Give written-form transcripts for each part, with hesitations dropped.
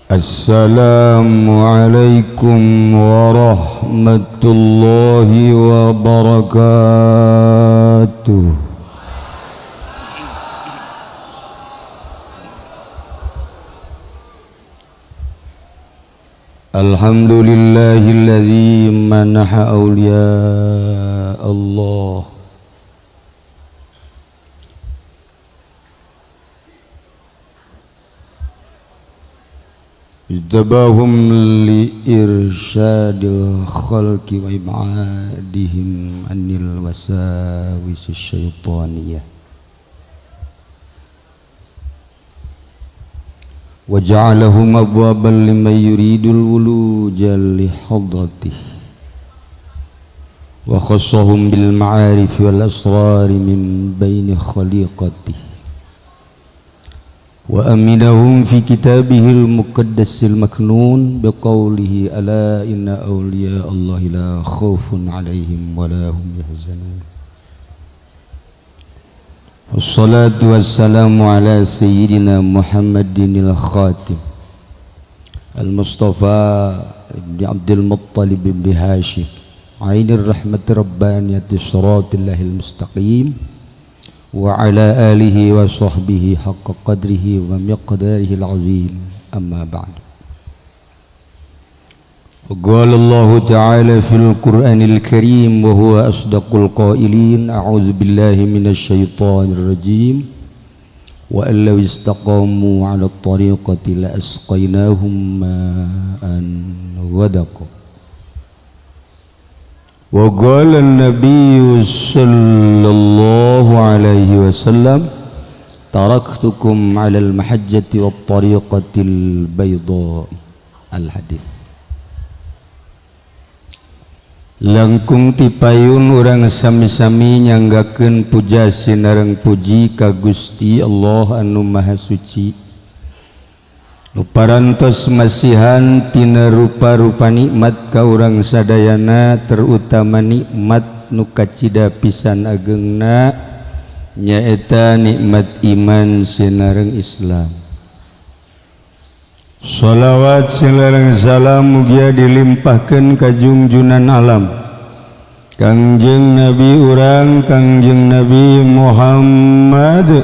Assalamualaikum warahmatullahi wabarakatuh. Alhamdulillahilladzi manaha awliya Allah اجتباهم لإرشاد الخلق وإبعادهم عن الوساوس الشيطانية وجعلهم أبوابا لمن يريد الولوج لحضرته وخصهم بالمعارف والأسرار من بين خليقته وأمنهم في كتابه المقدس المكنون بقوله ألا إن أولياء الله لا خوف عليهم ولا هم يحزنون. والصلاة والسلام على سيدنا محمد الخاتم المصطفى ابن عبد المطلب ابن هاشم عين الرحمة ربانية صراط الله المستقيم وعلى آله وصحبه حق قدره ومقداره العظيم. أما بعد، وقال الله تعالى في القرآن الكريم وهو أصدق القائلين: أعوذ بالله من الشيطان الرجيم، وأن لو استقاموا على الطريقة لأسقيناهم ماء غدقا. وقال النبي صلى الله عليه وسلم: تركتكم على المحجة والطريقة البيضاء. الحديث. Langkung tipayun urang sami-sami nyanggakeun puja sinareng puji ka Gusti Allah anu Maha Suci, nu parantos masihan tina rupa-rupa nikmat ka urang sadayana, terutama nikmat nu kacida pisan agengna, nyaeta nikmat iman sinareng Islam. Shalawat sinareng salam mugia dilimpahkeun ka junjunan alam, Kangjeng Nabi urang, Kangjeng Nabi Muhammad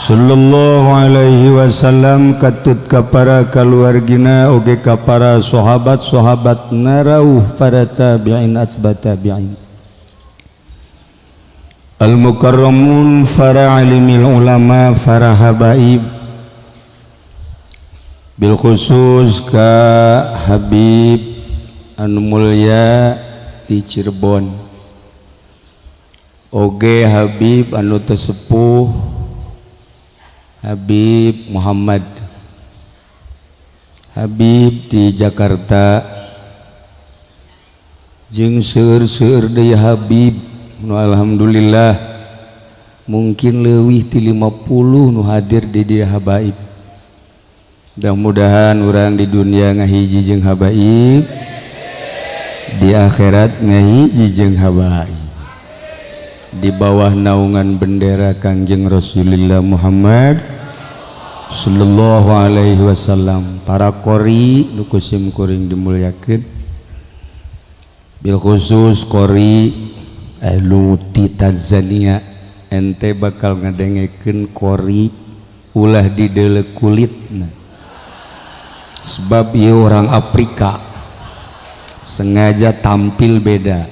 sallallahu alaihi wasallam, katut ka para kaluargina oge ka para sahabat-sahabat narauh para tabi'in atsba tabi'in, al mukarramun, para alimil ulama, para habaib, bil khusus ka Habib anu mulia di Cirebon, oge Habib anu tesepuh, Habib Muhammad, Habib di Jakarta, jeung seueur-seueur deui Habib nu alhamdulillah mungkin leuwih ti 50 nu hadir di dieu habaib. Mudah-mudahan urang di dunia ngahiji jeung habaib, di akhirat ngahiji jeung habaib, di bawah naungan bendera Kangjeng Rasulullah Muhammad sallallahu alaihi wasallam. Para qori nu ku sim kuring dimuliakeun, bil khusus qori anu ti Tanzania, ente bakal ngadengekeun qori ulah dideuleu kulitna, sebab ieu orang Afrika sengaja tampil beda.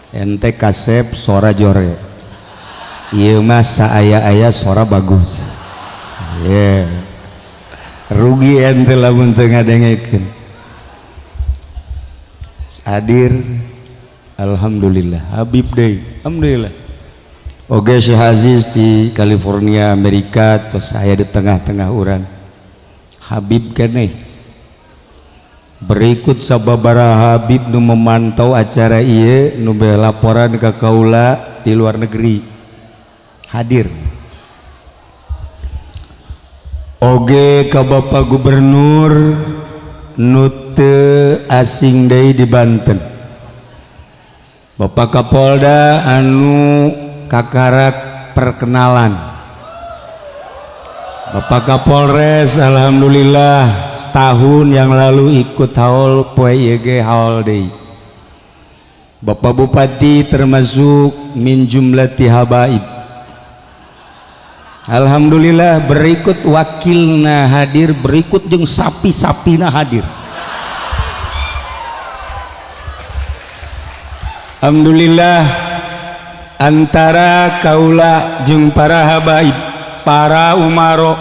Ente kasep sora jore, ieu mah saaya-aya sora bagus. Yeah. Rugi ente lamun teu ngadengekeun. Hadir alhamdulillah Habib deui, alhamdulillah. Oge Syekh Aziz di California, Amerika, terus saya di tengah-tengah urang Habib keneh. Berikut sababaraha Habib nu memantau acara ieu, nu laporan ka kaula di luar negeri hadir. Oge ka Bapak Gubernur nu teu asing deui di Banten, Bapak Kapolda anu kakarak perkenalan. Bapak Kapolres, alhamdulillah setahun yang lalu ikut haul, poe ieu ge haul deui. Bapak Bupati termasuk min jumlati habaib. Alhamdulillah, berikut wakilna hadir, berikut jeung sapi-sapina hadir. Alhamdulillah, antara kaula jeung para habaib, para umaro,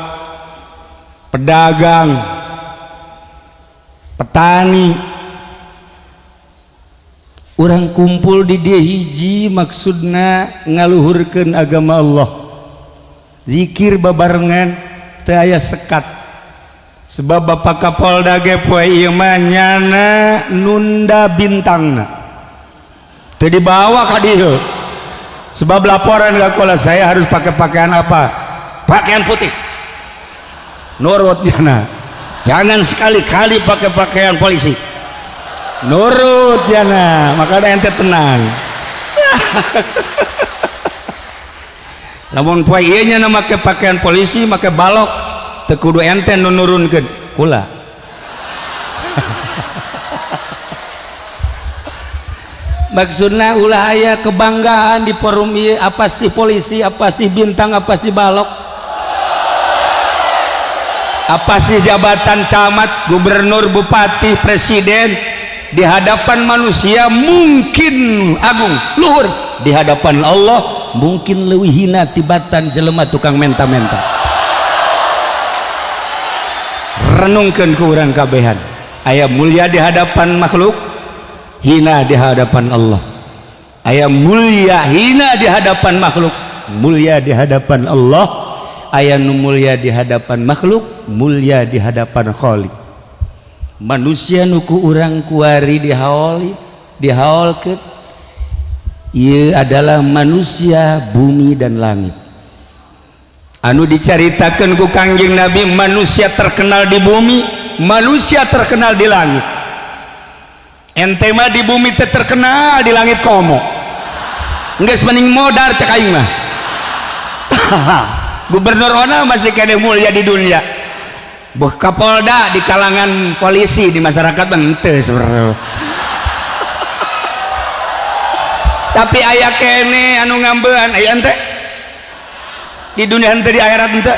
pedagang, petani, urang kumpul di dieu hiji maksudna ngaluhurkeun agama Allah, zikir babarengan, teu aya sekat. Sebab Bapak Kapolda ge poe ieu mah nyana nunda bintangna, teu dibawa ka dieu. Sebab laporan ka kaula, saya harus pakai pakaian apa? Pakaian putih. Nurut nyana. Jangan sekali-kali pakai pakaian polisi. Nurut nyana, makanya ente tenang. Lamun poe ieu nya make pakaian polisi, make balok, teu kudu ente nu nurunkeun, kula. Maksudna ulah aya kebanggaan di forum ieu, apa sih polisi, apa sih bintang, apa sih balok, apa sih jabatan camat, gubernur, bupati, presiden. Di hadapan manusia mungkin agung luhur, di hadapan Allah mungkin leuwih hina tibatan jelema tukang menta-menta. Renungkeun ku urang kabehan, aya mulia di hadapan makhluk, hina di hadapan Allah. Aya mulia hina di hadapan makhluk, mulia di hadapan Allah. Aya nu mulia di hadapan makhluk, mulia di hadapan Khalik. Manusia nu ku urang kuari dihaol, dihaolkeun ieu adalah manusia bumi dan langit. Anu dicaritakeun ku Kangjeng Nabi, manusia terkenal di bumi, manusia terkenal di langit. Ente mah di bumi teh terkenal, di langit komo. Geus mending modar cek aing mah. Gubernur ona masih kene mulia di dunia. Buh Kapolda di kalangan polisi, di masyarakat henteu sebenarnya. Tapi aya kene anu ngambean, aya ente di dunia henteu, di akhirat henteu.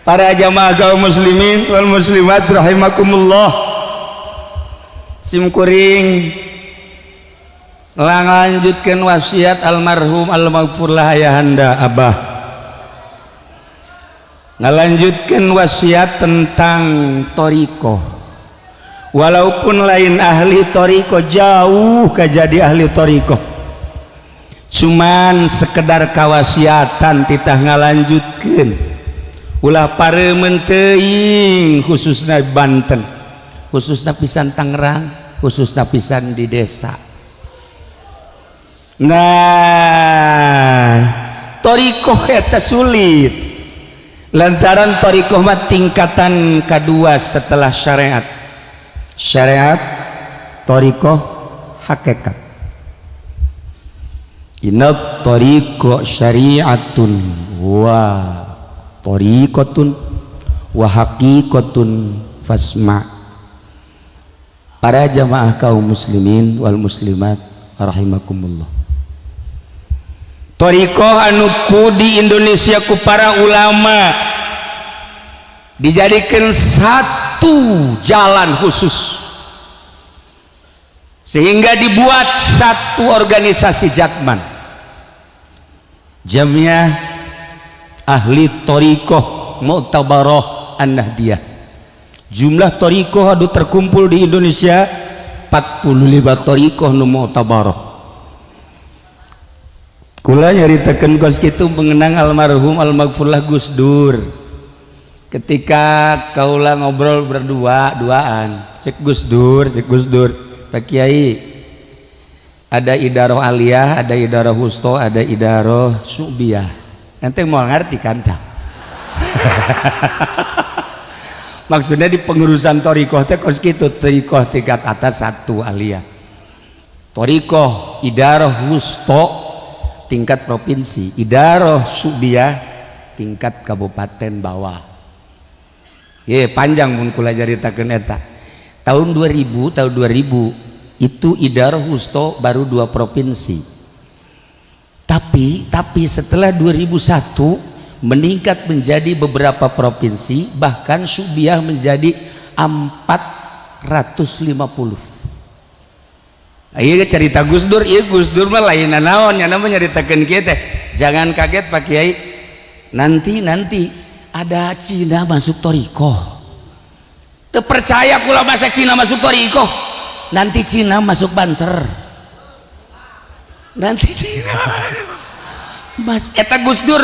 Para jamaah kaum muslimin wal muslimat rahimakumullah, simkuring lanjutkeun wasiat almarhum almaghfurlah ayahanda abah, ngalanjutkan wasiat tentang thoriqoh. Walaupun lain ahli thoriqoh, jauh kajadi ahli thoriqoh, cuman sekedar kawasiatan titah ngalanjutkeun. Ulah pareumeun teuing, khususna Banten, khususna pisan Tangerang, khususna pisan di desa. Nah, thoriqoh eta sulit lantaran thoriqoh mah tingkatan kedua setelah syariat. Syariat, thoriqoh, hakikat. Inna thoriqo syariatun wa thoriqotun wa haqiqatun fasma. Para jamaah kaum muslimin wal muslimat rahimakumullah, thoriqoh anu ku di Indonesia ku para ulama dijadikan satu jalan khusus, sehingga dibuat satu organisasi Jatman, Jamiah Ahli Thoriqoh Mu'tabarah An-Nahdiyah. Jumlah thoriqoh anu terkumpul di Indonesia 45 thoriqoh nu mu'tabarah. Kula nyaritakeun kos kitu mengenang almarhum almaghfurlah Gus Dur. Ketika kaula ngobrol berdua duaan, cek Gus Dur, cek Gus Dur, Pak Kiai, ada idaroh aliyah, ada idaroh wusto, ada idaroh su'biyah. Ente mau ngerti kan tak? Maksudnya di pengurusan thoriqoh teh kos kitu, thoriqoh tingkat atas satu aliyah, thoriqoh idaroh wusto tingkat provinsi, idaroh su'biyah Tingkat kabupaten bawah. Ye, panjang mun kula caritakeun eta. Tahun 2000, tahun 2000 itu Idaroh Wustho baru dua provinsi. Tapi setelah 2001 meningkat menjadi beberapa provinsi, bahkan Syu'biyah menjadi 450. Iya, cerita Gus Dur, iya, Gus Dur mah lain naon ya, namanya nyaritakeun kieu teh. Jangan kaget, Pak Kiai. Nanti nanti ada Cina masuk thoriqoh. Teu percaya kula, masa Cina masuk thoriqoh. Nanti Cina masuk Banser. Nanti Cina Mas eta Gus Dur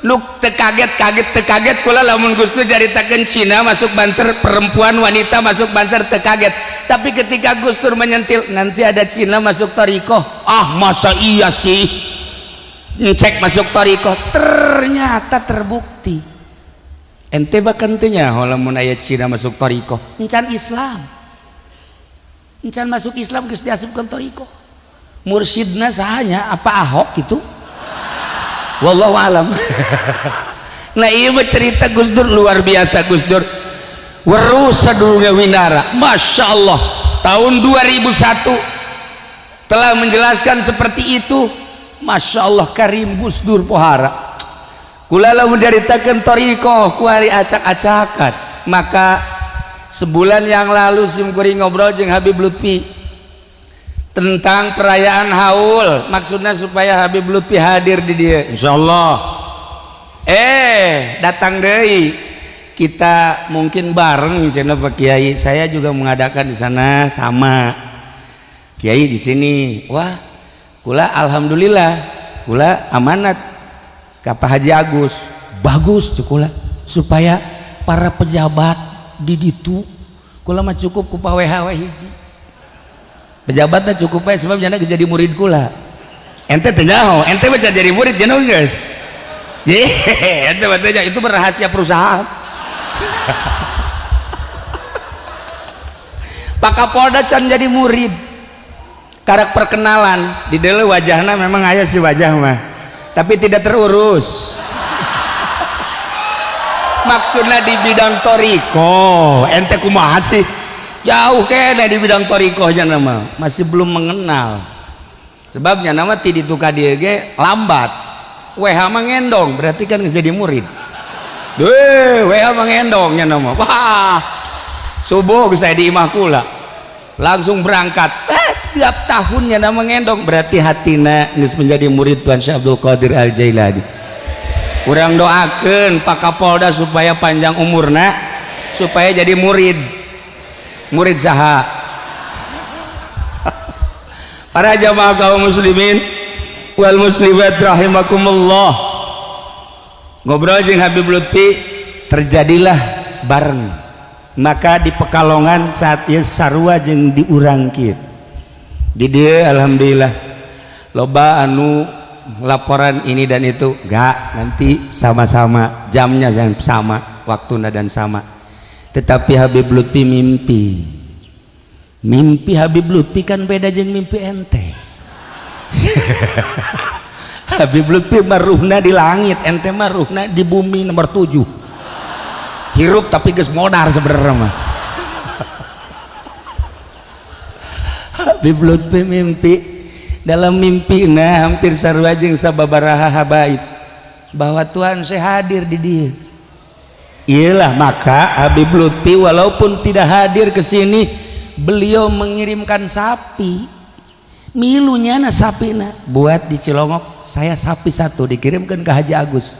lu teu kaget-kaget, teu kaget kula lamun Gus Dur caritakeun Cina masuk Banser, perempuan wanita masuk Banser, teu kaget. Tapi ketika Gus Dur menyentil nanti ada Cina masuk thoriqoh, ah masa iya sih, cek masuk thoriqoh, ternyata terbukti. Ente bahkan teu nyaho lamun aya Cina masuk thoriqoh, encan Islam, encan masuk Islam geus diasupkeun thoriqoh. Mursidna sahanya, apa Ahok gitu? Wallahu alam. Nah, iya mah cerita Gus Dur luar biasa. Gus Dur weruh sadurunge winara. Masya Allah, tahun 2001 telah menjelaskan seperti itu. Masya Allah karim, Gus Dur pohara. Kula lamun nyaritakeun thoriqoh kuari acak-acakan. Maka sebulan yang lalu simkuring ngobrol jeung Habib Lutfi tentang perayaan haul, maksudnya supaya Habib Lutfi hadir di dia, insyaallah. Datang deui kita mungkin bareng cenah, Pak Kiai, saya juga mengadakan di sana sama Kiai di sini. Wah, kula alhamdulillah, kula amanat ke Pak Haji Agus, bagus kula supaya para pejabat di ditu. Kula mah cukup ku Pak WH hiji, pejabatnya cukup bae, sebab jana jadi murid kula. Ente teu nyaho, ente mah jadi murid jangan, guys. Ente mah teu, itu rahasia perusahaan. Pak Kapolda can jadi murid, karak perkenalan di dalam. Wajahnya memang aya sih, wajah mah, tapi tidak terurus. Maksudnya di bidang thoriqoh, ente kumaha sih, jauh kayaknya di bidang thoriqohnya, nama masih belum mengenal. Sebabnya nama ti ditu ka dieu ge lambat. WH mah ngendong, berarti kan geus jadi murid deh. WH mah ngendongnya nama, wah, subuh geus di imah kula langsung berangkat. Tiap tahunnya nama ngendong, berarti hatina geus menjadi murid Tuan Syekh Abdul Qadir Al Jailani. Kurang doakan Pak Kapolda supaya panjang umurna, supaya jadi murid. Murid saha? Para jamaah kaum muslimin wal muslimat rahimakumullah, ngobrol jeung Habib Lutfi, terjadilah bareng. Maka di Pekalongan saat ieu sarua jeung di urang kieu di dieu, alhamdulillah loba anu laporan ini dan itu, enggak, nanti sama-sama jamnya yang sama, waktu dan sama. Tetapi Habib Lutfi mimpi, mimpi Habib Lutfi kan beda jeung mimpi ente. Habib Lutfi maruhna di langit, ente maruhna di bumi nomor 7, hirup tapi geus modar sebenarnya mah. Habib Lutfi mimpi, dalam mimpi nah hampir sarua jeung sababaraha habaib bahwa Tuhan saya hadir di dia. Iyalah, maka Habib Lutfi walaupun tidak hadir ke sini, beliau mengirimkan sapi. Milunya na sapi na buat di Cilongok. Saya sapi satu dikirimkan ke Haji Agus.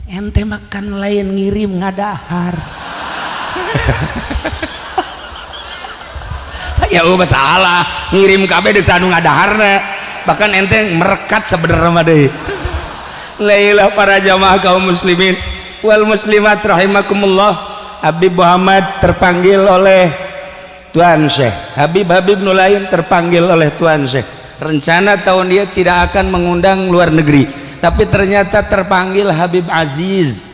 Ente makan lain ngirim, ngadahar. Ya masalah ngirim kabeh deuk anu ngadaharna, bahkan ente merekat sebenarnya mah deui. Lailah, para jamaah kaum muslimin wal muslimat rahimakumullah, Habib Muhammad terpanggil oleh Tuan Syekh, Habib Habib nu lain terpanggil oleh Tuan Syekh. Rencana tahun dia tidak akan mengundang luar negeri, tapi ternyata terpanggil Habib Aziz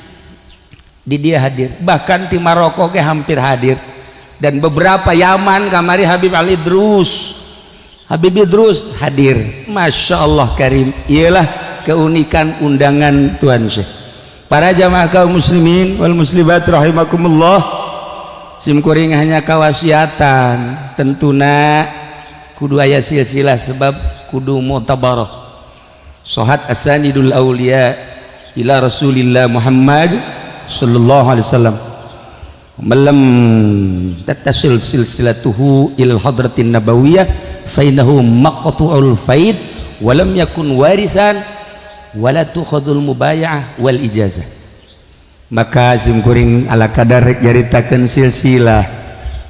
di dia hadir. Bahkan di Maroko ke hampir hadir dan beberapa Yaman kamari Habib Ali Idrus, Habib Idrus hadir. Masya Allah karim, ialah keunikan undangan Tuan Syekh. Para jamaah kaum muslimin wal muslimat rahimakumullah, sim kuring hanya kawasiatan, tentuna kudu aya silsilah sebab kudu mu'tabarah sohat asanidul aulia ila Rasulillah Muhammad sallallahu alaihi wasallam. Malam tattasil silsilatuhu ilal hadratin nabawiyah fa innahu maqtu'ul faid wa lam yakun warisan wala tukhadul mubaya'ah wal ijazah. Maka sim kuring ala kadar rek nyaritakeun silsilah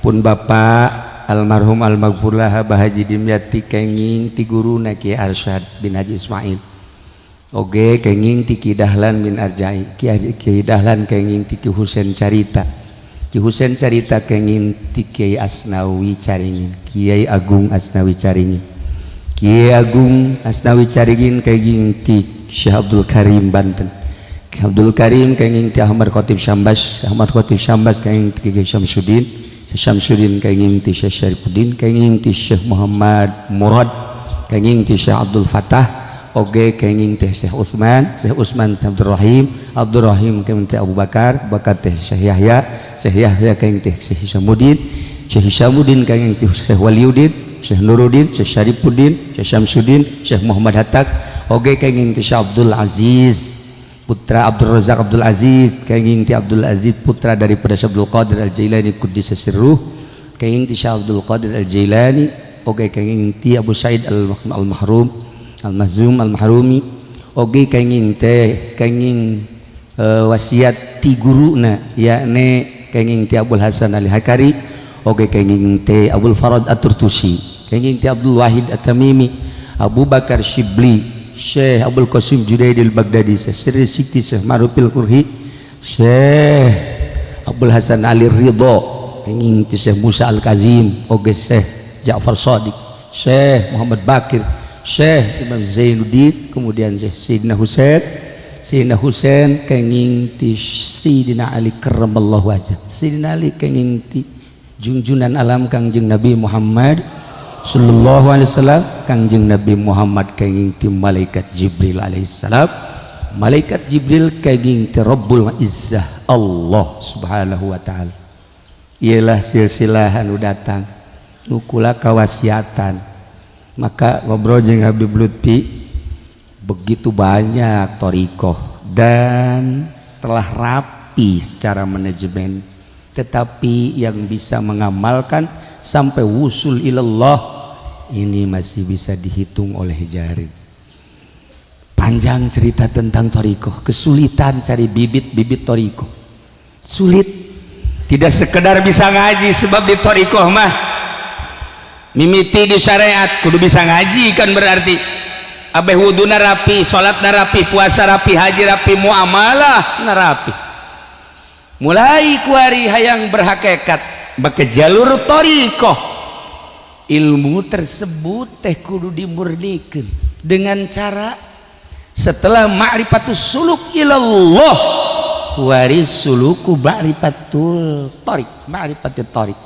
pun bapak almarhum almaghfurlah Abah Haji Dimyati kenging ti guruna Ki Arsyad bin Haji Ismail, oge kenging ti Ki Dahlan bin Arjai, Ki Dahlan kenging ti Ki Husen Carita, Ki Husen Carita kenging ti Kiai Asnawi Caringin, Kiai Agung Asnawi Caringin, Kiai Agung Asnawi Caringin kenging ti Syekh Abdul Karim Banten, Ki Abdul Karim kenging ti Ahmad Khatib Syambas, Ahmad Khatib Syambas kenging ti Kiai Syamsuddin, Syekh Syamsuddin kenging ti Syekh Syarifuddin, kenging ti Syekh Muhammad Murad, kenging ti Syekh Abdul Fatah, oge kenging teh Syekh Utsman, Syekh Utsman teh Abdul Rahim, Abdul Rahim kenging teh Abu Bakar, Abu Bakar teh Syekh Yahya, Syekh Yahya kenging teh Syekh Hisamuddin, Syekh Hisamuddin kenging teh Syekh Waliuddin, Syekh Nuruddin, Syekh Syarifuddin, Syekh Syamsuddin, Syekh Muhammad Hatak, oge kenging teh Syekh Abdul Aziz putra Abdul Razak Abdul Aziz, kenging ti Abdul Aziz putra daripada Syekh Abdul Qadir Al-Jailani Quddisa Sirruh, kenging ti Syekh Abdul Qadir Al-Jailani, oge kenging ti Abu Said Al-Mahrum Al-Mahzum Al-Mahrumi, oge kenging teh kenging wasiat ti guruna, yakni kenging ti Abul Hasan Ali Hakari, oge kenging teh Abul Farad At-Turtusi, kenging ti Abdul Wahid At-Tamimi, Abu Bakar Shibli, Syekh Abdul Qasim Junaidil Baghdadi, Syekh Sirri Sikti, Syekh Marufil Qurhi, Syekh Abdul Hasan Ali Ridho, kenging ti Syekh Musa Al-Kazim, oge Syekh Ja'far Sadiq, Syekh Muhammad Bakir, Syekh Imam Zainuddin, kemudian Syekh Sayyidina Husain, Sayyidina Husain kenging ti Sayyidina Ali karramallahu wajah, Sayyidina Ali kenging ti junjunan alam Kangjeng Nabi Muhammad sallallahu alaihi wasallam, Kangjeng Nabi Muhammad kenging ti malaikat Jibril alaihissalam, malaikat Jibril kenging ti Rabbul Izzah Allah subhanahu wa ta'ala. Ialah silsilah anu datang nukula kawasiatan. Maka ngobrol jeung Habib Lutfi, begitu banyak thoriqoh dan telah rapi secara manajemen, tetapi yang bisa mengamalkan sampai wusul ilallah ini masih bisa dihitung oleh jari. Panjang cerita tentang thoriqoh, kesulitan cari bibit-bibit thoriqoh sulit, tidak sekedar bisa ngaji, sebab di thoriqoh mah mimiti di syariat kudu bisa ngaji kan, berarti abeh wuduna rapi, salat rapi, puasa rapi, haji rapi, muamalah rapi. Mulai kuari hayang berhakikat bake jalur thoriqoh, ilmu tersebut teh kudu dimurnikan dengan cara setelah ma'rifatus suluk ilallah, kuari suluku ma'rifatul thoriq, ma'rifatul thoriq.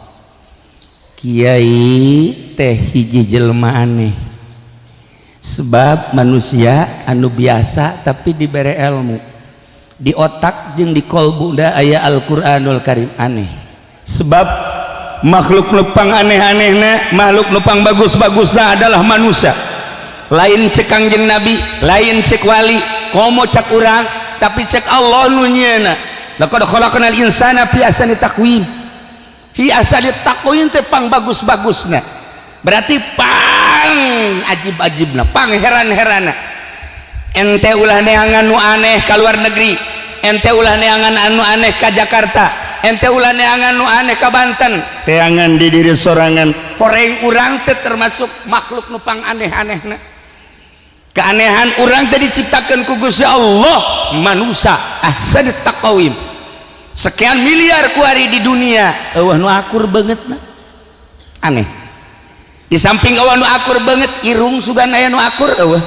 Kiai teh hiji jelma aneh, sebab manusia anu biasa tapi diberi ilmu di otak jeung di kolbu da aya Al-Qur'anul Karim. Aneh sebab makhluk nu pang aneh-anehna, makhluk nu pang bagus-bagusna adalah manusia. Lain cek Kangjeng Nabi, lain cek wali, komo cek urang, tapi cek Allah nu nyieuna, laqad khalaqnal insana fi ahsani taqwim. Fi ahsani taqwim teh pang bagus-bagusna, berarti pang ajib-ajibna, pang heran-herana. Ente ulah neangan nu aneh ka luar negeri, ente ulah neangan anu aneh ka Jakarta, ente ulah neangan nu aneh ka Banten, teangan di diri sorangan. Horeng urang teh termasuk makhluk nu pang aneh-anehna. Keanehan urang teh diciptakan ku Gusti Allah manusia ahsan taqwim. Sekian miliar kuari di dunia eueuh nu akur banget na. Aneh, di samping eueuh nu akur banget, irung sugan aya nu akur eueuh.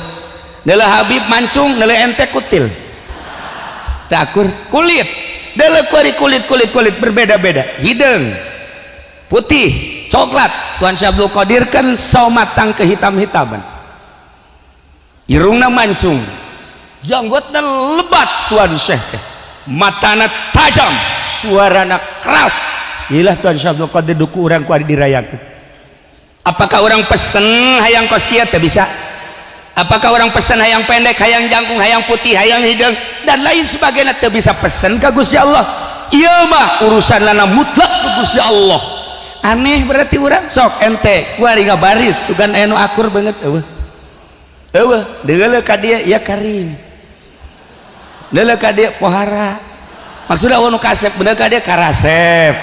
Deuleu Habib mancung, deuleu ente kutil, teu akur. Kulit deuleu kuari, kulit kulit kulit berbeda-beda, hideung, putih, coklat. Tuan Syekh Abdul Qadir kan sawo matang kehitam-hitaman, irungna mancung, janggotna lebat. Tuan Syekh teh Matana tajam, suarana keras. Ilah Tuan Syekh Abdul Qadir duku urang ku dirayakeun. Apakah orang pesen hayang kos kieu teu bisa? Apakah orang pesen hayang pendek, hayang jangkung, hayang putih, hayang hideung dan lain sebagainya teu bisa pesen ka Gusti Allah? Ieu mah urusan lana mutlak ke Gusti Allah. Aneh berarti urang. Sok ente kuari ngabaris sugan anu akur banget, eueuh eueuh, deuleu ka dieu ya karim, deuleu ka dieu pohara, maksudna eueuh nu kasep, bener ka dieu karasep.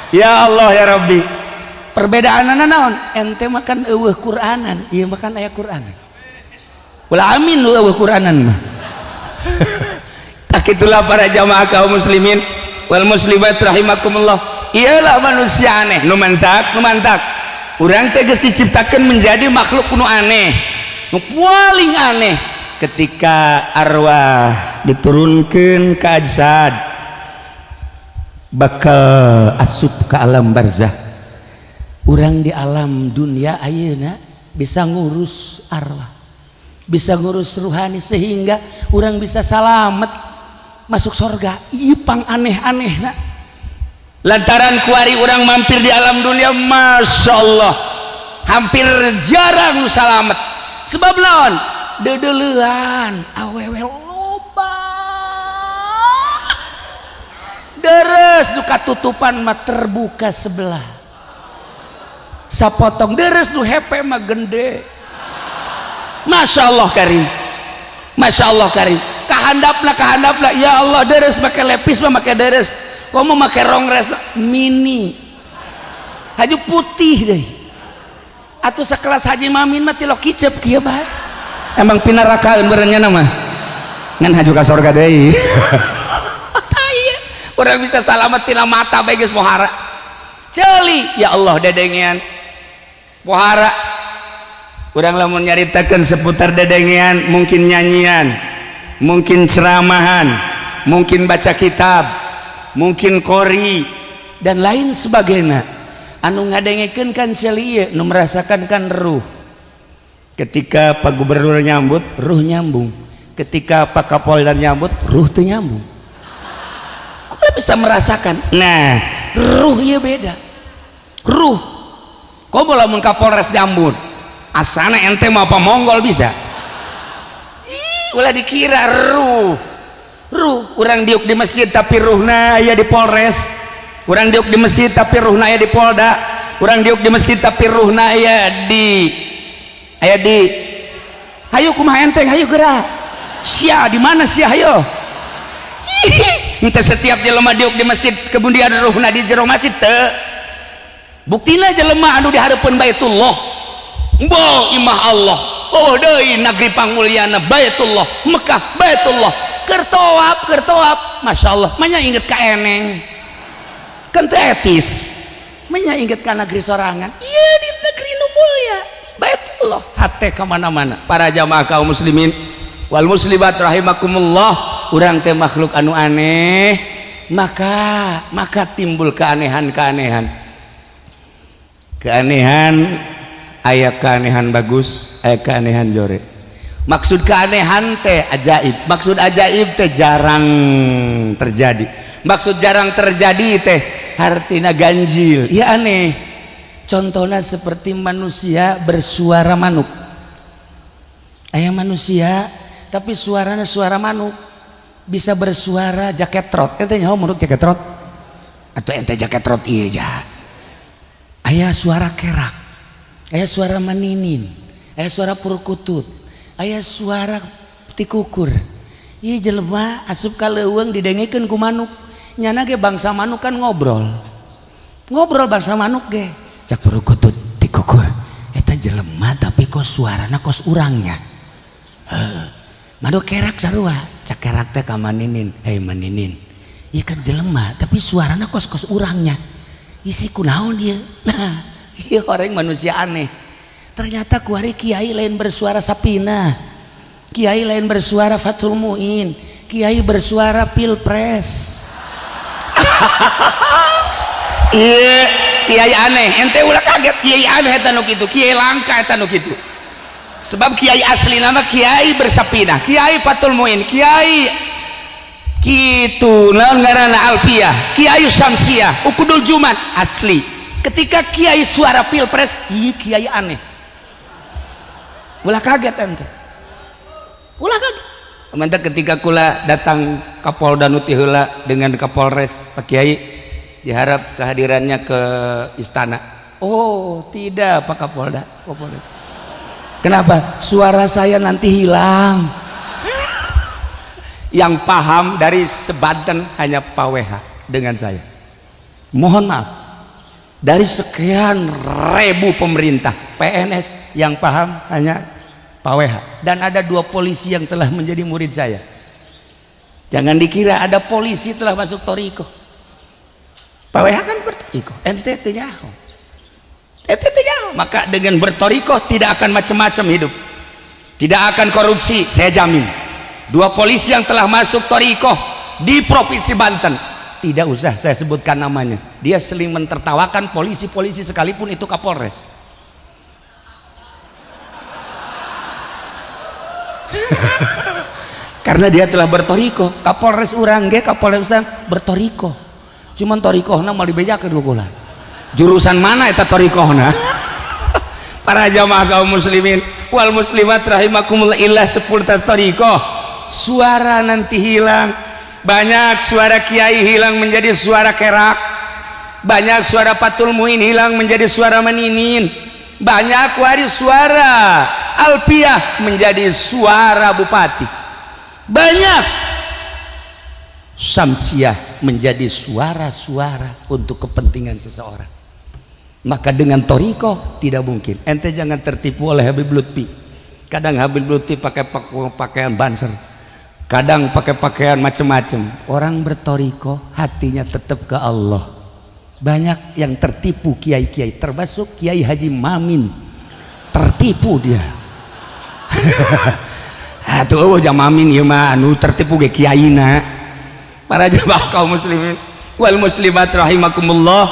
Ya Allah ya Rabbi, perbedaanana naon? Ente makan eueuh Quranan, ieu makan aya Quranan. Ulah amin lu eueuh Quranan mah. Tak itulah para jamaah kaum muslimin wal muslimat rahimakumullah. Iyalah manusia aneh nu mantak, nu mantak. Urang teh geus diciptakeun menjadi makhluk nu aneh. Nu paling aneh ketika arwah diturunkan ke ajsad bakal asup ke alam barzah. Urang di alam dunia ayeuna bisa ngurus arwah, bisa ngurus ruhani, sehingga orang bisa salamet masuk surga. Ieu pang aneh-aneh na lantaran kuari orang mampir di alam dunia, masya Allah, hampir jarang salamet. Sebab lawan deudeulean awewe loba, deres nu katutupan mah terbuka sebelah sapotong, deres nu hepe mah gende. Masya Allah karim, Masya Allah karim. Kahandapna, kahandapna, ya Allah, deres make lepis mah make deres, komo make rongres mini haju putih deh, atau sekelas Haji Mamin mah tilok kicep kieu bae. Emang pinarakaeun beureunya mah ngan haju ka sorga deui. Iya, urang bisa salamet tina mata bae geus pohara ceuli. Ya Allah, dedengean pohara. Urang lamun nyaritakeun seputar dedengean, mungkin nyanyian, mungkin ceramahan, mungkin baca kitab, mungkin kori dan lain sebagainya. Anu ngadengekeun kan ceuli ieu, nu merasakan kan ruh. Ketika Pak Gubernur nyambut, ruh nyambung. Ketika Pak Kapolda nyambut, ruh teu nyambung. Kok bisa merasakan? Nah, ruh ieu beda ruh. Kok lamun Kapolres nyambut, asana ente mau apa monggol bisa. Ih, ulah dikira ruh ruh. Urang diuk di masjid tapi ruhna aya di Polres, urang diuk di masjid tapi ruhna aya di Polda, urang diuk di masjid tapi ruhna aya di hayu kumaha enteng, hayu gerak sia di mana sia, hayo. Ente setiap jelema diuk di masjid kemudian ruhna di jero masjid teu. Buktina jelema anu di hareupeun Baitullah, bo imah Allah, oh deui negeri pangmulyana Baitullah, Mekah Baitullah, keur tawaf, keur tawaf, Masya Allah, manya inget ka eneng kan teu etis, manya inget ka negeri sorangan. Iya, di negeri nu mulia Baitullah hate kemana-mana. Para jamaah kaum muslimin wal muslimat rahimakumullah, urang teh makhluk anu aneh, maka maka timbul keanehan-keanehan. Keanehan aya, keanehan bagus, aya keanehan jore. Maksud keanehan teh ajaib, maksud ajaib teh jarang terjadi, maksud jarang terjadi teh artinya ganjil ya, aneh. Contohnya seperti manusia bersuara manuk. Aya manusia tapi suaranya suara manuk, bisa bersuara jaket trot. Ente nyaho manuk jaket trot atau ente jaket trot? Iya ja, aya suara kerak, aya suara maninin, aya suara purkutut, aya suara tikukur. Iya, jelema asup ka leuweung didengekeun ku manuk. Nyana ge bangsa manuk kan ngobrol ngobrol, bangsa manuk ge cak purkutut, tikukur, eta jelema tapi kok suarana kos urangnya. Heuh, manuk kerak sarua, cak kerak teh ka maninin, "Hei maninin, ieu kan jelema tapi suarana kos kos urangnya, isi kunaon ieu?" Nah, ieu orang manusia aneh. Ternyata kuari kiai lain bersuara Sapina, kiai lain bersuara Fathul Muin, kiai bersuara Pilpres. Iya, kiai aneh. Ente ulah kaget, kiai aneh eta nu kitu, kiai langka eta nu kitu. Sebab kiai asli nama kiai bersapina, Kiai Fathul Muin, Kiai Kitu naon ngaranna, Alfiah, Kiai Syamsiah, Ukudul Jumat asli. Ketika kiai suara pilpres, iya, kiai aneh. Ulah kaget ente, ulah kaget. Mantap, ketika kula datang Kapolda nu ti heula dengan Kapolres, Pak Kiai diharap kehadirannya ke istana. Oh tidak, Pak Kapolda, Kapolda. Kenapa? Suara saya nanti hilang. Yang paham dari sebanten hanya Pak WH dengan saya. Mohon maaf, dari sekian ribu pemerintah PNS yang paham hanya Pak WH dan ada dua polisi yang telah menjadi murid saya. Jangan dikira ada polisi telah masuk thoriqoh. Pak WH kan berthoriqoh, ente nyaho, ente nyaho. Maka dengan berthoriqoh tidak akan macam-macam hidup, tidak akan korupsi, saya jamin. Dua polisi yang telah masuk thoriqoh di Provinsi Banten, tidak usah saya sebutkan namanya, dia sering mentertawakan polisi-polisi sekalipun itu Kapolres karena dia telah berthoriqoh. Kapolres urang ge, Kapolres urang berthoriqoh, cuman thoriqohna mau dibejakeun ku kula jurusan mana eta thoriqohna. Para jamaah kaum muslimin wal muslimat rahimakumullah, ilah sepuluh thoriqoh, suara nanti hilang. Banyak suara kiai hilang menjadi suara kerak, banyak suara Fathul Muin hilang menjadi suara meninin, banyak waris suara Alpiah menjadi suara bupati, banyak Samsiah menjadi suara-suara untuk kepentingan seseorang. Maka dengan thoriqoh tidak mungkin. Ente jangan tertipu oleh Habib Lutfi. Kadang Habib Lutfi pakai pakaian Banser, kadang pakai pakaian macam-macam. Orang berthoriqoh hatinya tetap ke Allah. Banyak yang tertipu kiai-kiai, termasuk Kiai Haji Mamin tertipu dia. Atuh eueuh Mamin ieu mah, anu tertipu ge kiaina. Para jemaah kaum muslimin wal muslimat rahimakumullah,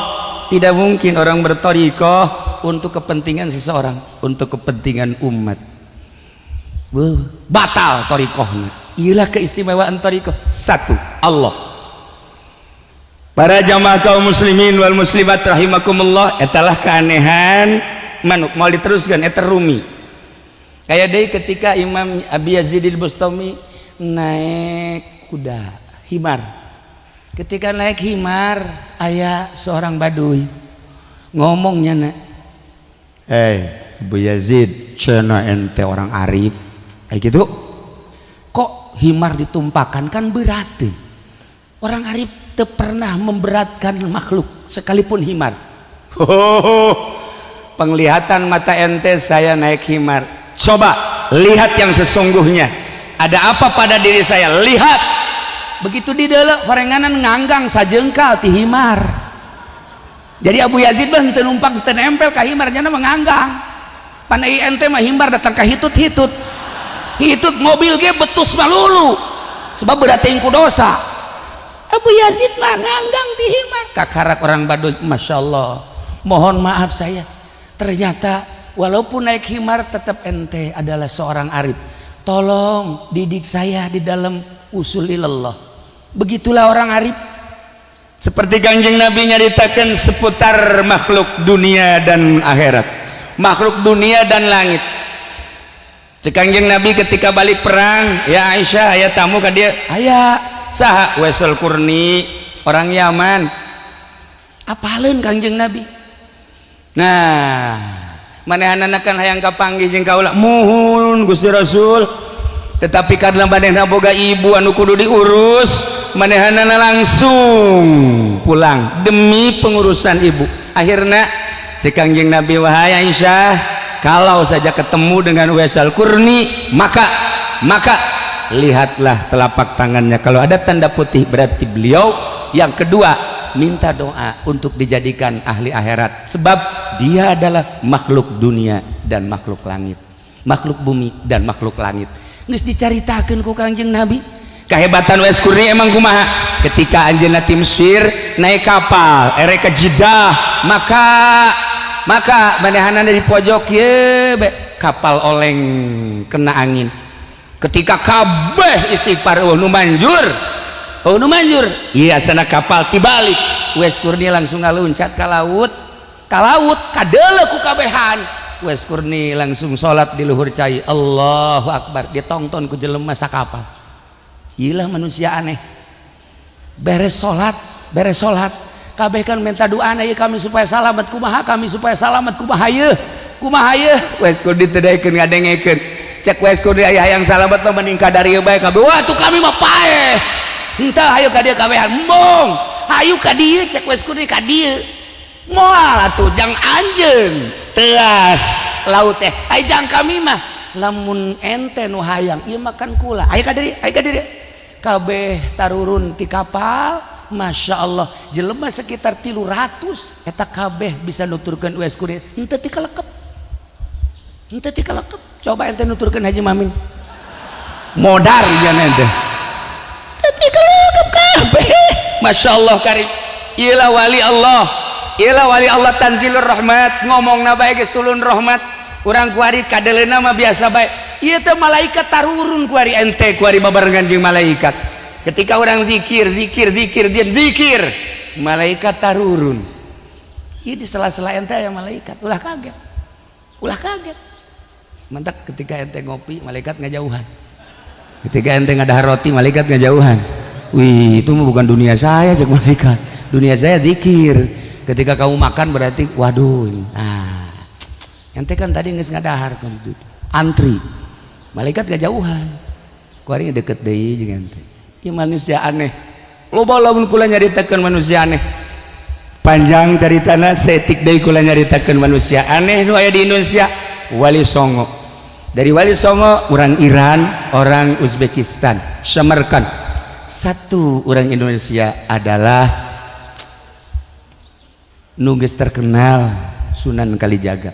tidak mungkin orang berthoriqoh untuk kepentingan seseorang, untuk kepentingan umat. Batal thoriqohnya. Ialah keistimewaan thoriqoh, satu Allah. Para jamaah kaum muslimin wal muslimat rahimakumullah, etalah keanehan manuk. Mau diteruskan eta Rumi kayak deh ketika Imam Abi Yazid al-Bustami naik kuda himar. Ketika naik himar, aya seorang baduy ngomongnya, nak, "Eh, Abu Yazid, cenah ente orang arif kayak gitu, kok himar ditumpakan? Kan berarti orang arif tak pernah memberatkan makhluk sekalipun himar." "Oh, penglihatan mata ente saya naik himar. Coba lihat yang sesungguhnya, ada apa pada diri saya, lihat." Begitu di dalam horenganan nganggang sajengkal ti himar. Jadi Abu Yazid mah teu numpang, teu nempel ka himar, nya menganggang. Pan ente mah himar datang ka hitut-hitut hitut, mobil ge betus malulu sebab berarti ku dosa. Abu Yazid mah nganggang di himar. Kakarak orang Baduy, "Masya Allah, mohon maaf saya, ternyata walaupun naik himar tetap ente adalah seorang arif. Tolong didik saya di dalam usul ilallah." Begitulah orang arif. Seperti Kanjeng Nabi nyaritakan seputar makhluk dunia dan akhirat, makhluk dunia dan langit. Cek Kanjeng Nabi ketika balik perang, "Ya Aisyah, aya tamu ka dieu." "Aya." "Saha?" "Waisul Qurni, orang Yaman." Apaleun Kanjeng Nabi? Nah, manehanana kan hayang kapanggih jeung kaula. "Muhun, Gusti Rasul, tetapi karena manehna boga ibu anu kudu diurus, manehanana langsung pulang demi pengurusan ibu." Akhirnya cek Kanjeng Nabi, "Wahai Aisyah, kalau saja ketemu dengan Wesal Kurni, maka lihatlah telapak tangannya. Kalau ada tanda putih berarti beliau." Yang kedua, minta doa untuk dijadikan ahli akhirat, sebab dia adalah makhluk dunia dan makhluk langit, makhluk bumi dan makhluk langit. Geus dicaritakeun ku Kanjeng Nabi kehebatan Wes Kurni emang kumaha. Ketika anjeunna ti Mesir naik kapal erek ke Jeddah, maka manehanana di pojok ye be, kapal oleng kena angin. Ketika kabeh istighfar, eueuh nu manjur. Oh, nu manjur. Iya, sana kapal tibalik. Uwais Qurni langsung ngaluncat ka laut. Ka laut kadeuleu ku kabehan. Uwais Qurni langsung salat di luhur cai. Allahu akbar. Ditonton ku jelema sakapal. Iyalah manusia aneh. Beres salat, beres salat. Kabeh kan minta doa ieu kami supaya salamet, kumaha kami supaya salamet, kumaha ieu? Kumaha ieu? Uwais Qurni teu daekeun ngadengekeun. Cek Uwais Qurni, aya hayang salamet mah mending ka dieu bae kabeh. Wah, tuh kami mah paeh. Henteu, hayu ka dieu kabehan. Embung. Hayu ka dieu, cek Uwais Qurni, ka dieu. Moal atuh jang anjeun. Teas laut teh. Ai jang kami mah lamun ente nu hayang ieu makan kula. Hayu ka dieu, hayu ka dieu. Kabeh tarurun ti kapal. Masya Allah, jelema sekitar 300 eta kabeh bisa nuturkeun Uwais Qurni henteu ti kalekep, henteu ti kalekep. Coba ente nuturkeun Haji Mamin, modar jangan ente. Teu ti kalekep kabeh. Masya Allah karim. Iyalah wali Allah, iyalah wali Allah. Tanzilur rahmat, ngomongna bae geus turun rahmat. Urang kuari kadeleuna mah biasa bae. Ieu teh malaikat tarurun kuari, ente kuari babarengan jeung malaikat. Ketika orang zikir, zikir, zikir, dia zikir, malaikat tarurun. Ini di sela-sela ente yang malaikat. Ulah kaget, ulah kaget. Mantap, ketika ente ngopi, malaikat ngajauhan. Ketika ente ngadahar roti, malaikat ngajauhan. Wih, itu mah bukan dunia saya, cek malaikat. Dunia saya zikir. Ketika kamu makan berarti, waduh, nah, ente kan tadi geus ngadahar, antri, malaikat ngajauhan. Kuari deket deui jeung ente. Ieu manusia aneh. Loba lamun kula nyaritakeun manusia aneh. Panjang caritana, setik deui kula nyaritakeun manusia aneh nu aya di Indonesia, Wali Songo. Dari Wali Songo orang Iran, orang Uzbekistan, Samarkand. Satu orang Indonesia adalah nu geus terkenal, Sunan Kalijaga.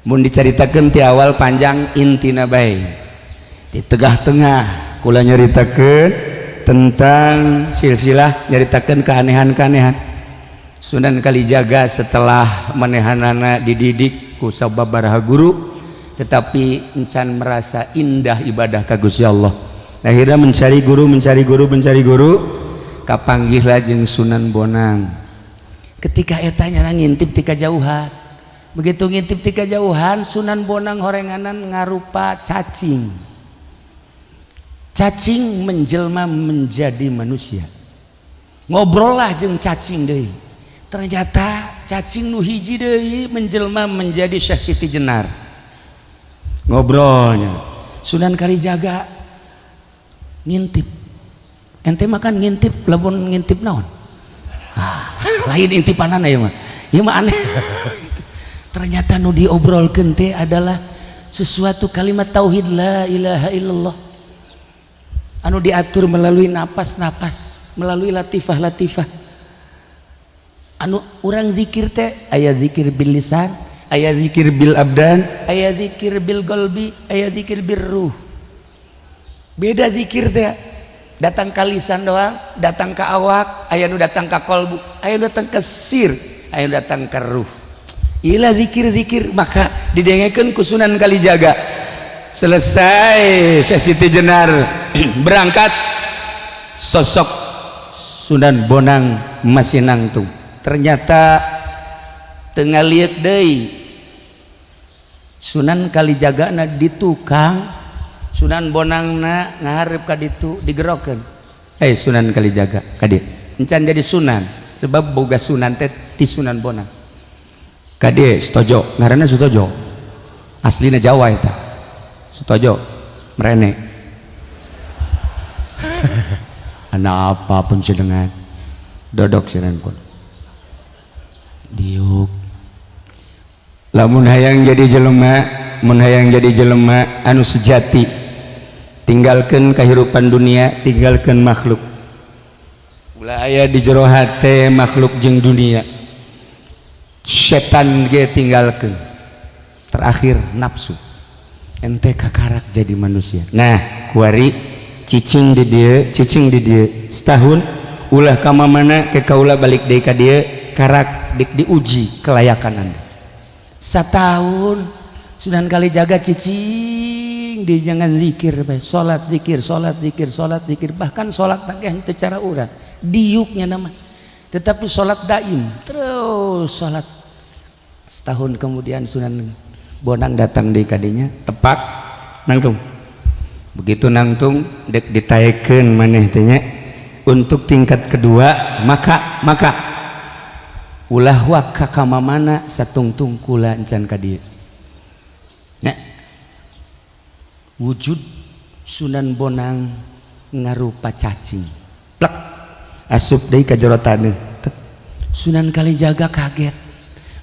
Mun dicaritakeun ti awal panjang, intina bae. Di tengah-tengah kula nyaritakeun tentang silsilah, nyaritakeun keanehan-keanehan Sunan Kalijaga. Setelah manehanana dididik ku sababaraha guru, tetapi encan merasa indah ibadah ka Gusti Allah, akhirnya mencari guru, mencari guru, mencari guru, kapanggihlah jeung Sunan Bonang. Ketika etanya ngintip ti kajauhan, begitu ngintip ti kajauhan, Sunan Bonang horenganan ngarupa cacing. Cacing menjelma menjadi manusia. Ngobrol lah jeung cacing deui. Ternyata cacing nu hiji deui menjelma menjadi Syekh Siti Jenar. Ngobrolnya, Sunan Kalijaga ngintip. Ente makan ngintip, lamun ngintip naon? Ah, lain intipanan ya mah, ieu mah aneh. Ternyata nu diobrolkeun teh adalah sesuatu kalimat tauhid, la ilaha illallah, anu diatur melalui napas-napas, melalui latifah-latifah. Anu urang zikir teh aya zikir bil lisan, aya zikir bil abdan, aya zikir bil qalbi, aya zikir bil ruh. Beda zikir teh, datang ke lisan doang, datang ke awak, aya nu datang ke kolbu, aya nu datang ke sir, aya nu datang ke ruh. Ila zikir-zikir, maka didengekeun ku Sunan Kalijaga. Selesai Syekh Siti Jenar berangkat, sosok Sunan Bonang masih nangtung. Ternyata tengah lihat deui, Sunan Kalijaga na di tukang, Sunan Bonangna ngaharep ka ditu. Digerokeun, "Eh, Sunan Kalijaga, ka dieu." Encan jadi Sunan, sebab boga Sunan teh ti Sunan Bonang. Ka dieu, Sutojo. Ngaranna Sutojo, aslina Jawa eta. Sutojo merene. Anak apapun dengan dodok siran kun diuk. Lamun hayang jadi jelema, mun hayang jadi jelema anu sejati, tinggalkan kehidupan dunia, tinggalkan makhluk. Ulah aya di jero hate makhluk jeung dunia. Setan ge tinggalkan, terakhir nafsu. Ente kakarak jadi manusia. Nah, kuari cicing di dieu, cicing di dieu setahun, ulah ka mana ke, kaula balik deui ka dieu, karak dik diuji kelayakan anda. Setahun Sunan Kalijaga cicing. Cicing di jangan zikir bae, salat zikir, salat zikir, salat zikir, bahkan salat teh henteu cara urang diuknya nama, tetapi salat daim terus salat. Setahun kemudian Sunan Bonang datang di kadinya, tepak nangtung. Begitu nangtung, dek ditaekeun maneh teh nya untuk tingkat kedua, maka ulah waka ka mamana satungtung kula encan ka dieu nya. Wujud Sunan Bonang ngarupa cacing, plek, asup deui ka jero taneuh. Sunan Kalijaga kaget.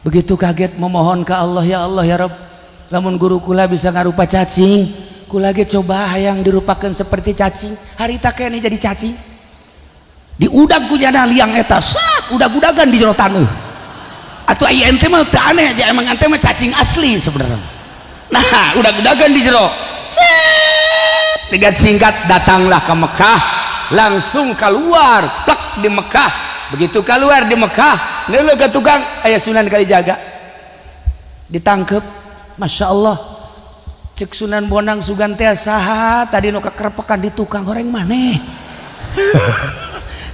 Begitu kaget, memohon ke Allah, "Ya Allah, ya Rabb, lamun guru kula bisa ngarupa cacing, kula ge coba hayang dirupakan seperti cacing." Harita kene jadi cacing, diudag ku jana liang eta, sat, udag-udagan di jero taneuh. Atuh aya ente mah teu aneh aja, emang ente mah cacing asli sebenarnya. Nah, udag-udagan di jero set. Dengan singkat, datanglah ke Mekah, langsung keluar plak di Mekah. Begitu keluar di Mekah, neuleuh ke tukang, aya Sunan Kalijaga, ditangkep. Masya Allah, cek Sunan Bonang, "Sugan teh saha tadi nu kakerepekan di tukang? Horeng maneh."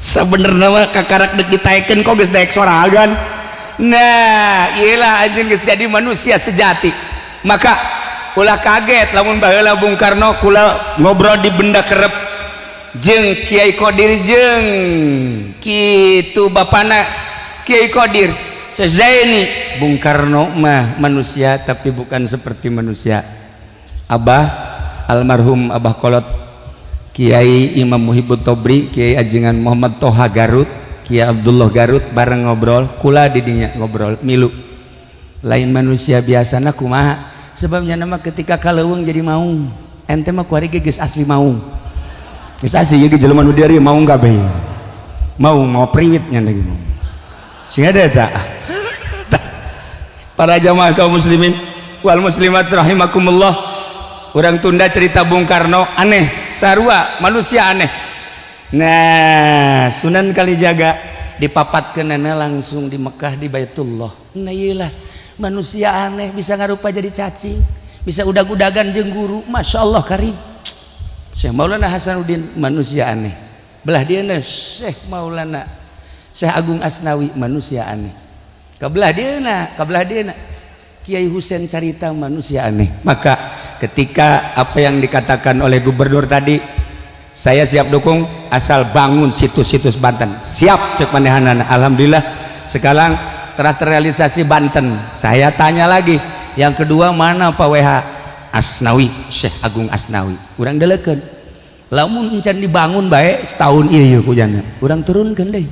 Sebenarnya mah kakarak dek ditaekeun kok geus daek sorangan. Nah, iyalah, anjeun geus jadi manusia sejati. Maka ulah kaget lamun baheula Bung Karno, kula ngobrol di benda kerep jeung Kiai Kodir, jeung kitu bapana Kiai Kodir Zaini, Bung Karno mah manusia tapi bukan seperti manusia. Abah almarhum, Abah Kolot, Kiai Imam Muhibbut Tobri, Kiai Ajengan Muhammad Toha Garut, Kiai Abdullah Garut, bareng ngobrol kula didinya, ngobrol milu, lain manusia biasana kumaha? Sebabnya nama ketika kaleuweung jadi maung. Ente mah kuari ge geus asli maung, geus asli ge jelema nu dieu maung kabeh, maung mau priwit nya lagi maung sing ada tak. Para jamaah kaum muslimin wal muslimat rahimakumullah, orang tunda cerita Bung Karno aneh, sarua manusia aneh. Nah, Sunan Kalijaga dipapatkeunana langsung di Mekah, di Baitullah. Nah, iyalah manusia aneh, bisa ngarupa jadi cacing, bisa udag-udagan jeung guru. Masya Allah karim. Syekh Maulana Hasanuddin manusia aneh, belah dia Syekh Maulana Syekh Agung Asnawi manusia aneh, kabelah dia kabelah dia Kiai Husein Carita manusia aneh. Maka ketika apa yang dikatakan oleh gubernur tadi, saya siap dukung asal bangun situs-situs Banten, siap cek manehanana. Alhamdulillah, sekarang telah terrealisasi Banten. Saya tanya lagi yang kedua, mana Pak WH Asnawi, Syekh Agung Asnawi? Urang delekeun, lamun encan dibangun baik setahun iya kujana urang turunkeun deh,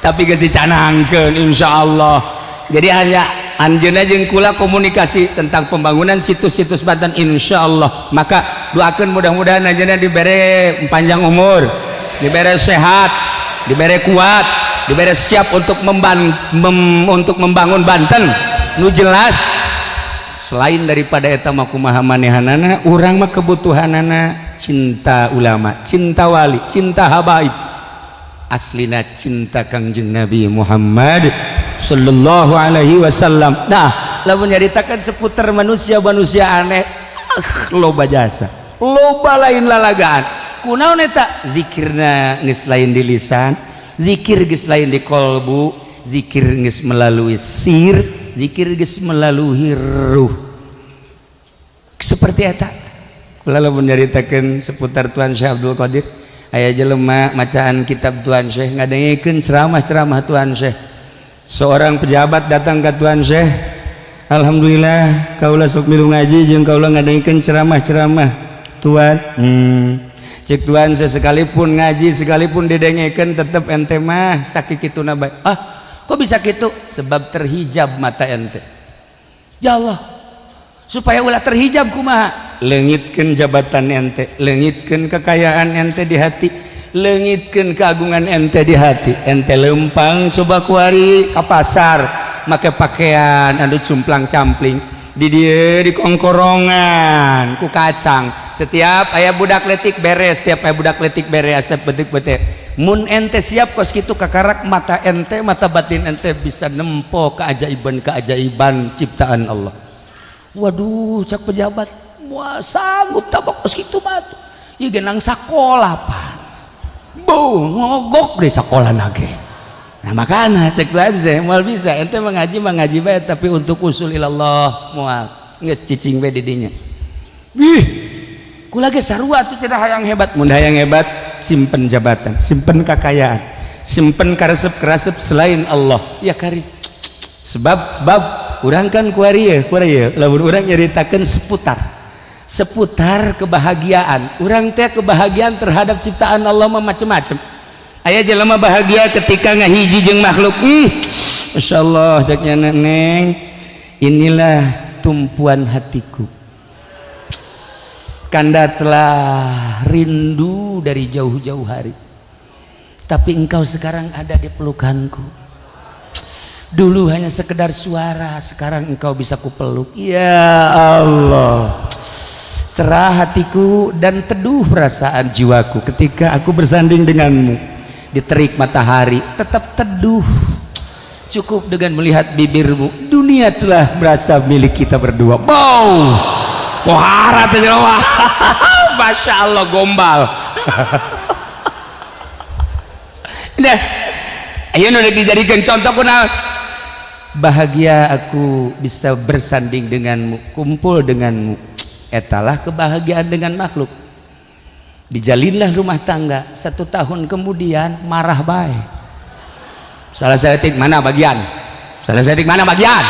tapi geus dicanangkeun insyaallah. Jadi hanya anjeunna jeung kula komunikasi tentang pembangunan situs-situs Banten, insyaallah. Maka doakeun mudah-mudahan anjeunna dibere panjang umur, dibere sehat, dibere kuat, dibere siap untuk membangun Banten nu jelas. Selain daripada eta mah, kumaha manehanana, urang mah kebutuhanana cinta ulama, cinta wali, cinta habaib, aslina cinta Kangjeng Nabi Muhammad sallallahu alaihi wasallam. Nah, lamun nyaritakan seputar manusia-manusia aneh, ah, loba jasa, loba, lain lalagaan. Kunaon eta? Zikirna geus lain di lisan, zikir geus lain di kolbu, zikir geus melalui sir, zikir geus melalui ruh. Seperti eta kula lamun nyaritakeun seputar Tuan Syekh Abdul Qadir. Aya jelema macaan kitab Tuan Syekh, ngadengekeun ceramah-ceramah Tuan Syekh. Seorang pejabat datang ke Tuan Syekh, "Alhamdulillah, kaula sok milu ngaji jeung kaula ngadengekeun ceramah-ceramah Tuan." Cek Tuan Syekh, "Sekalipun ngaji, sekalipun didengekeun, tetep ente mah sakituna bae." "Ah, kok bisa gitu?" "Sebab terhijab mata ente." "Ya Allah, supaya ulah terhijab kumaha?" "Leungitkeun jabatan ente, leungitkeun kekayaan ente di hati, leungitkeun keagungan ente di hati. Ente lempang coba kuari ka pasar make pakaian anu cumplang campling, di dieu di kongkorongan ku kacang. Setiap aya budak letik beres, setiap aya budak letik beres, setiap betik-betik. Mun ente siap kos kitu, kakarak mata ente, mata batin ente bisa nempo keajaiban-keajaiban ciptaan Allah." Waduh, cak pejabat, moal sanggup tak kos kitu mah. Ieu genang sakola pan. Bu, ngogok deh sekolah nage. Nah makanya cek aja moal bisa ente mengaji mengaji bae, tapi untuk usul ilallah moal, geus cicing bae di dinya. Ih, kula ge sarua tuh, tidak hayang hebat. Mun hayang hebat, simpen jabatan, simpen kekayaan, simpen karesep-karesep selain Allah ya karim. Sebab sebab urang kan kuari ya, kuari ya, lamun urang nyaritakeun seputar seputar kebahagiaan urang teh, kebahagiaan terhadap ciptaan Allah mah macem-macem. Aya jelema bahagia ketika ngahiji jeung makhluk. Masya Allah, ceknya, "Neng, inilah tumpuan hatiku. Kanda telah rindu dari jauh-jauh hari, tapi engkau sekarang ada di pelukanku. Dulu hanya sekedar suara, sekarang engkau bisa kupeluk. Ya Allah, cerah hatiku dan teduh perasaan jiwaku ketika aku bersanding denganmu. Di terik matahari tetap teduh, cukup dengan melihat bibirmu, dunia telah berasa milik kita berdua." Wow. Wah, wah, Masya Allah, gombal. Nah, ayo nu dijadikan contoh kunaon? Bahagia aku bisa bersanding denganmu, kumpul denganmu. Etalah kebahagiaan dengan makhluk. Dijalinlah rumah tangga, satu tahun kemudian marah bae. Salah saeutik mana bagian? Salah saeutik mana bagian?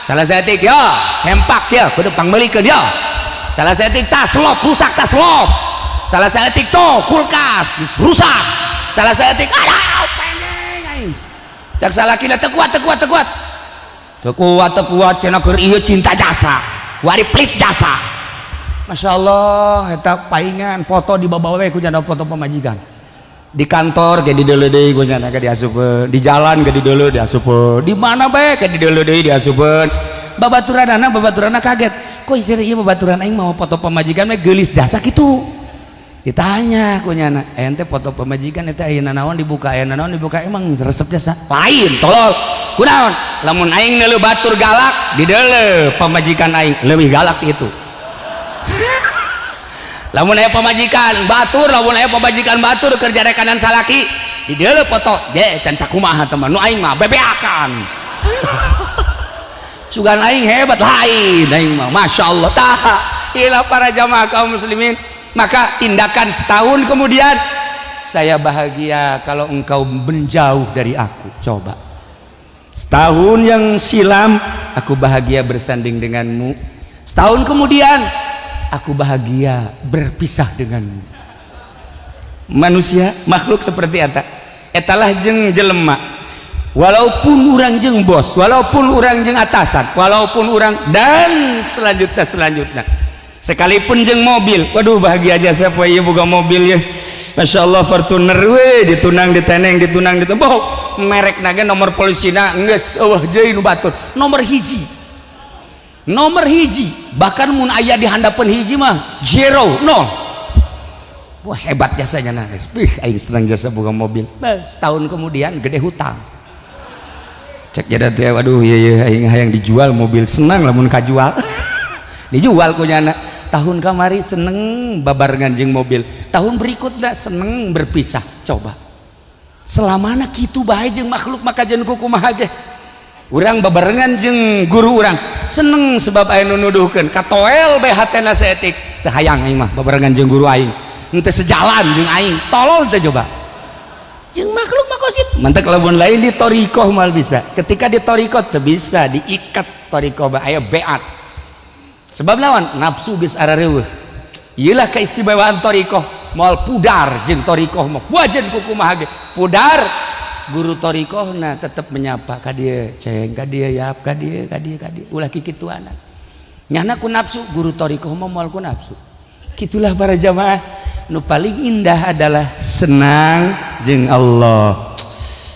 Salah saeutik ya, sempak ya, kudu pangmeulikeun ya. Salah saeutik tas lop rusak, tas lop. Salah saeutik to kulkas rusak. Salah saeutik aduh pengen aing. Cak salakina, "Teu kuat, teu kuat, teu kuat. Teu kuat, teu kuat cenah, keur ieu cinta jasa. Wari pelit jasa." Masya Allah, eta paingan foto di bawa we ku janda foto pamajikan. Di kantor ge dideuleu deui ku nyana ge diasupeun, di jalan ge dideuleu diasupeun, di mana bae ge dideuleu deui diasupeun. Babaturanana babaturanana kaget. Kok isir ieu babaturan aing mau foto pamajikan we geulis jasa kitu. Ditanya ku nyana, "Ente foto pamajikan eta aya naon dibuka, aya naon dibuka, emang resep jasa?" "Lain, tolol. Kunaon? Lamun aing neuleu batur galak, dideuleu pamajikan aing leuwih galak itu. Lamun aya pamajikan batur, lamun aya pamajikan batur kerja rekanan salaki, dideuleu foto ge can sakumaha teman nu aing mah bebeakan. Sugan aing hebat, lain aing mah, Masya Allah." Tah, ilah para jamaah kaum muslimin, maka tindakan setahun kemudian, "Saya bahagia kalau engkau menjauh dari aku." Coba, setahun yang silam aku bahagia bersanding denganmu, setahun kemudian aku bahagia berpisah denganmu. Manusia makhluk seperti eta, etalah jeng jelema. Walaupun orang jeng bos, walaupun orang jeng atasan, walaupun orang dan selanjutnya selanjutnya, sekalipun jeng mobil. Waduh, bahagia aja siapa iya buka mobil ya, Masya Allah, Fortuner we, ditunang diteneng, ditunang ditembok, merek naga, nomor polisina geus eueuh deui nu batur nomor hiji, nomor hiji, bahkan mun aya di handapeun hiji mah zero, nol. Wah, hebat jasanya nangis. Wih, aing senang jasa buka mobil. Setahun kemudian gede hutang. Cek jada teh, "Waduh, iya iya, aing hayang dijual mobil, senang lamun kajual." Dijual ku nyana. Tahun kamari seneng babarengan jeung mobil, tahun berikutnya seneng berpisah. Coba, selamana kitu bae jeung makhluk. Maka jeung kumaha ge urang babarengan jeung guru urang seneng, sebab aya nu nuduhkeun katoel bae hatena saeutik, "Teu hayang aing mah babarengan jeung guru aing, henteu sejalan jeung aing." Tolol teh coba? Jeung makhluk mah kos kitu. Mantak lamun lain di thoriqoh mal bisa. Ketika di thoriqoh teu bisa diikat, thoriqoh bae aya beat, sebab lawan nafsu geus arareueuh. Ieulah keistimewaan thoriqoh, moal pudar jeung thoriqoh mah, wajan kumaha ge pudar, guru thoriqoh na tetep menyapa ka dieu, ceng ka dieu, yap ka dieu, ka dieu, ka dieu, ulah kikituanan. Nyana ku nafsu, guru thoriqoh mah moal ku nafsu. Gitulah para jamaah, nu paling indah adalah senang jeung Allah.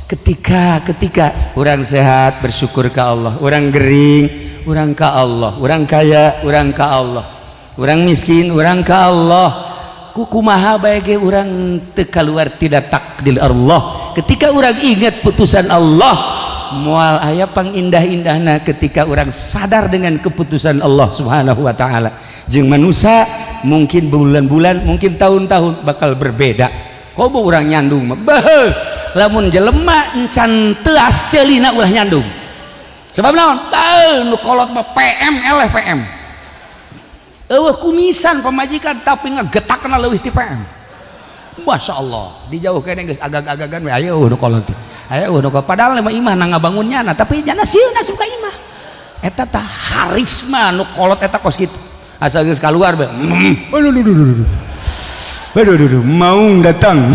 Ketika ketika orang sehat bersyukur ke Allah, orang gering orang ke Allah, orang kaya orang ke Allah, orang miskin orang ke Allah, kukumaha bae ge urang teu keluar tidak takdir Allah. Ketika orang ingat putusan Allah, Moal aya pangindah-indahna ketika orang sadar dengan keputusan Allah Subhanahu wa taala. Jeung manusia mungkin bulan-bulan, mungkin tahun-tahun bakal berbeda. Komo urang nyandung mah, beuh, lamun jelema encan teuas ceulina ulah nyandung. Sebab naon? Beuh, nu kolot mah PM eleh PM. Eueuh kumisan pamajikan tapi ngegetakna leuwih ti PM. Masya Allah, dijauh kene geus agag-agagan we, ayo nu kolot teh. Ayo nu kolot, padahal mah imah na ngabangun nyana, tapi nyana sieun asup ka imah. Eta tah harisma nu kolot eta kos kitu. Asal geus kaluar be. Aduh aduh aduh aduh. Aduh aduh, aduh, maung datang.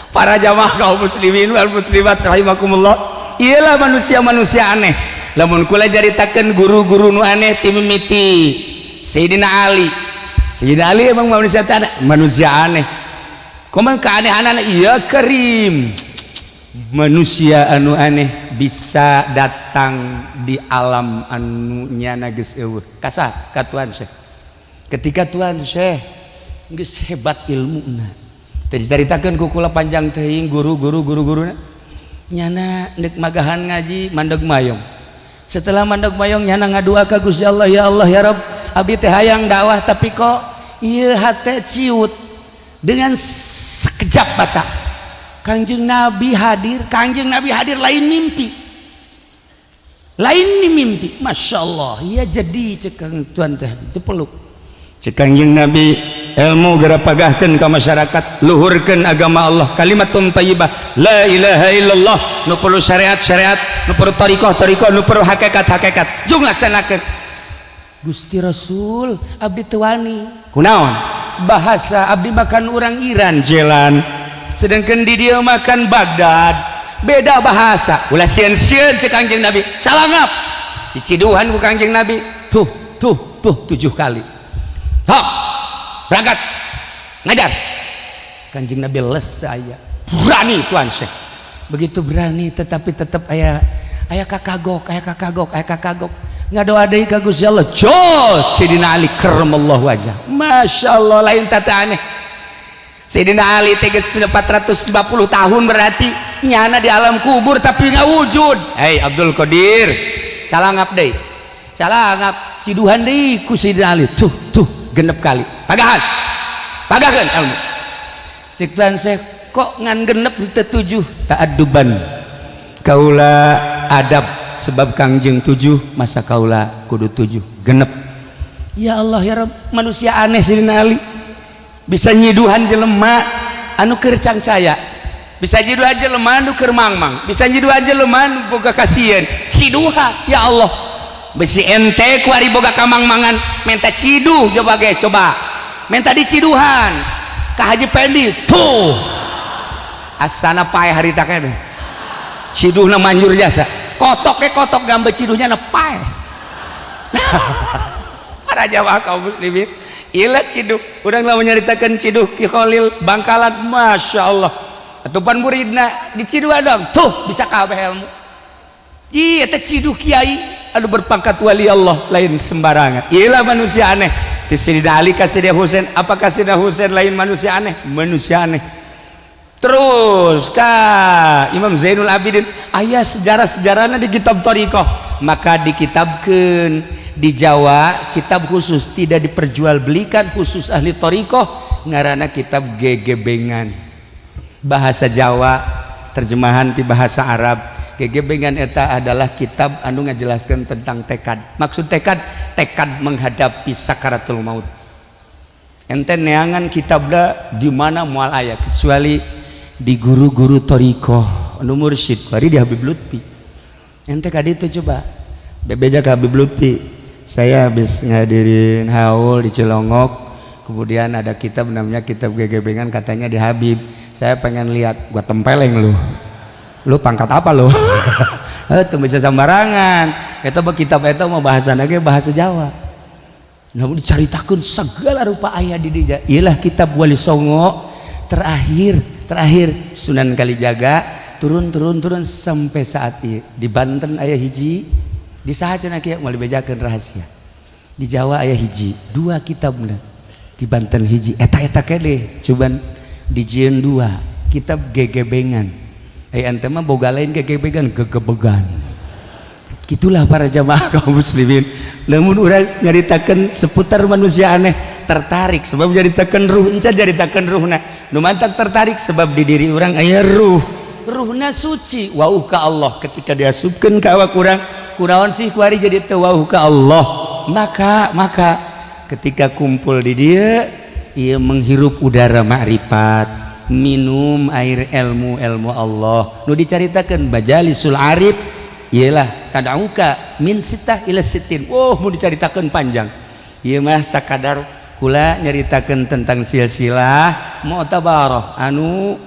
Para jamaah kaum muslimin wal muslimat rahimakumullah. Iyalah manusia-manusia aneh. Lamun kula caritakeun guru-guru nu aneh ti mimiti Sayyidina Ali. Sayyidina Ali emang manusia aneh, manusia aneh. Kumaha keanehanana? Iya karim. Manusia anu aneh bisa datang di alam anu nyana geus eueuh. Kasa ka Tuan Syekh. Ketika Tuan Syekh geus hebat ilmuna. Teu dicaritakeun ku kula panjang teuing guru-guru guru-guruna. Nyana neuk magahan ngaji mandeg mayong. Setelah mandeg mayong nyana ngadua ka Gusti Allah, ya Allah ya Rabb, abdi teh hayang dakwah tapi kok ieu hate ciut. Dengan sekejap mata Kangjeng Nabi hadir, Kangjeng Nabi hadir lain mimpi. Lain ni mimpi, Masya Allah. Ya jadi cekang Tuan teh cepeluk. Cek Kangjeng Nabi, ilmu geura pagahkeun ka masyarakat, luhurkeun agama Allah, kalimatun thayyibah, la ilaha illallah, nu perlu syariat-syariat, nu perlu thariqah-thariqah, nu perlu hakikat-hakikat. Jung laksanakeun. Gusti Rasul, abdi teu wani. Kunaon? Bahasa abdi makan orang Iran jelan. Sedangkan di dia makan Baghdad. Beda bahasa. Ulah sieun-sieun cek Kangjeng Nabi. Salangap. Diciduhan ku Kangjeng Nabi. Tuh, tuh, tuh 7 kali. Hok. Berangkat. Ngajar. Kanjeng Nabi les teu aya. Berani Tuan Syekh. Begitu berani tetapi tetap aya aya kakagok, aya kakagok, aya kakagok. Ngadoa deui ka Gusti Allah. Jos Sayyidina Ali karramallahu wajah. Masya Allah, lain tata aneh. Sayyidina Ali teh geus 450 tahun berarti nyana di alam kubur tapi nggak wujud. Hei Abdul Qadir, calangap deui. Calangap ciduhan deui ku Sayyidina Ali. Tuh, tuh 6 kali. Pagahan. Pagahkeun ilmu. Cek Tuan Syekh kok ngan genep teu 7 ta'adduban. Kaula adab sebab Kangjeng 7 masa kaula kudu 7 genep. Ya Allah ya Rabb, manusia aneh Sayyidina Ali. Bisa nyiduhan jelema anu keur cangcaya, bisa nyiduhan jelema anu keur mangmang, bisa nyiduhan jelema anu boga kasieun. Ciduha ya Allah, besi ente kuari boga kamangmangan menta ciduh, coba ge, coba menta diciduhan ka Haji Pendi tuh asana pae harita keneh ciduhna manjur jasa kotok ke kotok gambe ciduhnya na pae. Para jamaah kaum muslimin, ilah ciduh urang lah menyeritakan ciduh Ki Khalil Bangkalan, Masya Allah, atupan muridna diciduh dong tuh bisa kabeh ilmu. Iya teh ciduh kiai anu berpangkat wali Allah lain sembarangan. Ilah manusia aneh. Ti Sayyidina Ali ka Sayyidina Husain, apakah Sayyidina Husain lain manusia aneh? Manusia aneh. Terus ka Imam Zainul Abidin, aya sejarah-sejarahna di kitab thariqah, maka dikitabkeun di Jawa kitab khusus tidak diperjualbelikan khusus ahli thariqah, ngaranna kitab Gegebengan, bahasa Jawa terjemahan di bahasa Arab. Gegebengan eta adalah kitab anu ngajelaskan tentang tekad. Maksud tekad, tekad menghadapi sakaratul maut. Ente neangan kitabna di mana moal aya kecuali di guru-guru thariqah anu mursyid bari di Habib Lutfi. Ente kadi itu coba bebeja ke Habib Lutfi, saya habis ngadirin haul di Cilongok, kemudian ada kitab namanya kitab Gegebengan katanya di Habib, saya pengen lihat. Gua tempeleng, lu lu pangkat apa lu? Itu bisa sembarangan itu mah. Kitab itu mau bahasa lagi bahasa Jawa, namun diceritakan segala rupa ayat di dia. Ialah kitab Wali Songo terakhir, terakhir Sunan Kalijaga, turun turun turun sampai saat ini. Di Banten aya hiji, di saha cenah kieu moal dibejakeun rahasia. Di Jawa aya hiji dua kitabna, di Banten hiji, eta eta kene cuman dijieun dua kitab Gegebengan. Ai ente mah boga lain gegebegan gegebegan. Gitulah para jamaah kaum muslimin. Lamun urang nyaritakeun seputar manusia aneh tertarik sebab nyaritakeun ruh, encan nyaritakeun ruhna. Nu mantak tertarik sebab di diri urang aya ruh. Ruhna suci, wauh ka Allah ketika diasupkeun ka awak urang, kunaon sih kuari jadi teu wauh ka Allah. Maka ketika kumpul di dia, ia menghirup udara ma'rifat, minum air ilmu-ilmu Allah. Nu dicaritakeun majalisul arif ialah tadauka min sitah ila sitin. Oh, mau dicaritakeun panjang. Ieu mah sakadar kula nyaritakeun tentang silsilah mu'tabarah anu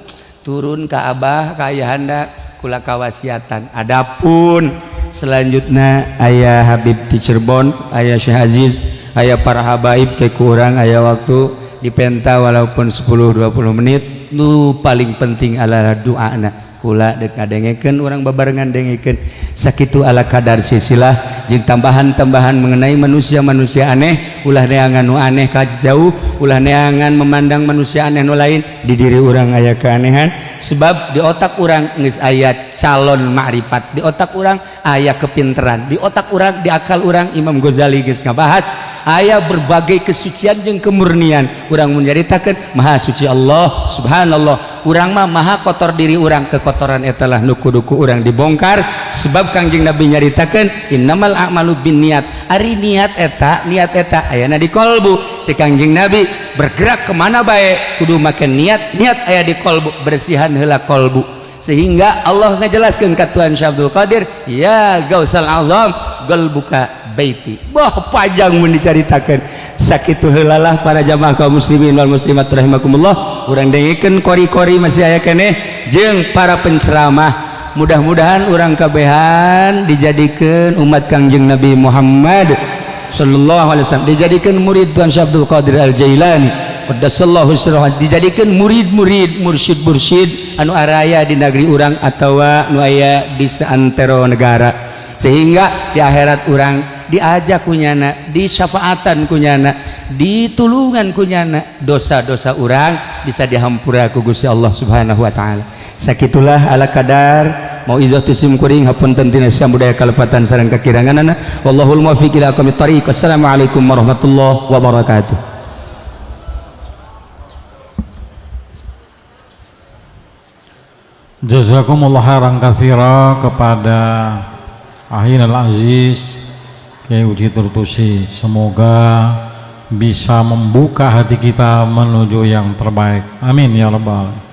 turun ka abah ka ayahanda kula kawasiatan. Adapun selanjutnya ayah Habib di Cirebon, ayah Syekh Aziz, ayah para habaib ke kurang ayah waktu dipenta walaupun 10-20 menit. Nu paling penting adalah doana kula dek ngadengekeun urang babarengan dengekeun sakitu ala kadar silsilah jeung tambahan-tambahan mengenai manusia-manusia aneh. Ulah neangan nu aneh ka jauh, ulah neangan memandang manusia aneh nu lain, di diri urang aya keanehan sebab di otak urang geus aya calon ma'rifat, di otak urang aya kepinteran, di otak urang, di akal urang. Imam Ghazali geus ngabahas aya berbagai kesucian jeung kemurnian. Urang mun nyaritakeun maha suci Allah, subhanallah, urang mah maha kotor diri urang. Kekotoran eta lah nu kudu ku urang dibongkar sebab Kangjeng Nabi nyaritakeun innamal a'malu binniyat. Ari niat eta, niat eta ayana di kolbu. Cek Kangjeng Nabi bergerak kemana bae kudu make niat, niat aya di kolbu, bersihan heula kolbu. Sehingga Allah ngajelaskeun ka Tuhan Syekh Abdul Qadir, ya Gausal Azam qalbuka baiti. Bah, panjang mun dicaritakeun. Sakitu heula lah para jamaah kaum muslimin wal muslimat rahimakumullah. Urang dengekeun kori-kori masih aya keneh jeung para penceramah. Mudah-mudahan urang kabehan dijadikeun umat Kangjeng Nabi Muhammad sallallahu alaihi wasallam, dijadikeun murid Tuhan Syekh Abdul Qadir Al Jailani qaddasallahu sirrahu, dijadikeun murid-murid mursyid-mursyid anu araya di negeri urang atawa nu aya di saantero negara, sehingga di akhirat urang diajak kunyana, disyafaatan kunyana, ditulungan kunyana, dosa-dosa urang bisa dihampura ku Gusti Allah Subhanahu wa taala. Sakitulah ala kadar mauizah ti sim kuring. Hapunten tina budaya kalepatan sareng kakiranganana. Wallahul muwaffiq ila aqwamit thariq. Wassalamualaikum warahmatullahi wabarakatuh. Jazakumullah khairan katsira kepada Ahin Al-Aziz Kiai Uji Turtusi. Semoga bisa membuka hati kita menuju yang terbaik. Amin ya rabbal alamin.